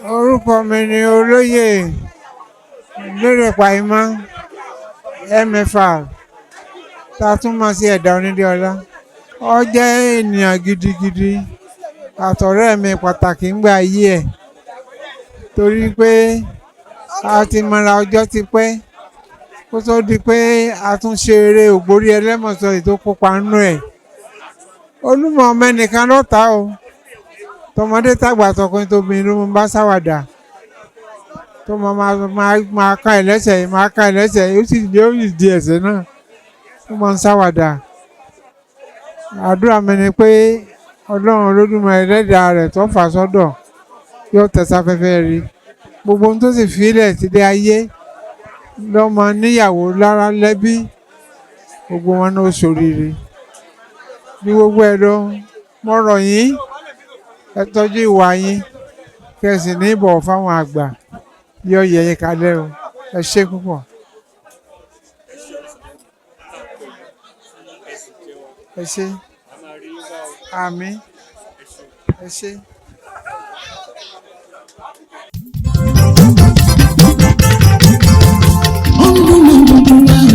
Orúkọ mi ni Olóyè Lérè Pàímọ́, MFR, tá a tún mọ̀ sí Ẹ̀dá Onílé Ọlá. Ó jẹ́ ènìyàn gidigidi àtọ̀rẹ́ mi pàtàkì ńgbà ayé ẹ̀, torí pé a ti mọra ọjọ́ ti pẹ́ kó tó di pé a tún ṣe eré Ògbórí Ẹlẹ́mọ̀ṣọ́ yìí tó kópa nínú ẹ̀. Olúmọ ọmọ ẹnìkan lọ́ta o, tọmọdé tàgbà tọkùnrin tóbìnrin ló ń bá ṣàwàdà, tó máa máa máa ká ẹ lẹ́sẹ̀, máa ká ẹ lẹ́sẹ̀, ó sì yóò sì di ẹsẹ̀ náà, ó máa ń ṣàwàdà. Àdúrà mi ni pé Ọlọ́run Olódùmarè ẹlẹ́dàá rẹ̀ tó fà sọ́dọ̀ yóò tẹ́ sáfẹ́fẹ́ rí. Gbogbo ohun tó sì fílẹ̀ sílé ayé lọ́mọ, níyàwó, lára, lẹ́bí, gbogbo wọn ní ó ṣoríire. Ní gbogbo ẹ̀ lọ, mo rọ̀ yín, ẹ tọ́jú ìwà yín, kẹ́ ẹ sì ní ìbọ̀wọ̀ fáwọn àgbà, yóò yẹ yín kalẹ̀ o. Ẹ ṣé púpọ̀. Ẹ ṣé. Àmín. Ẹ ṣé. Ó ń dún mọ́ gbogbo wa.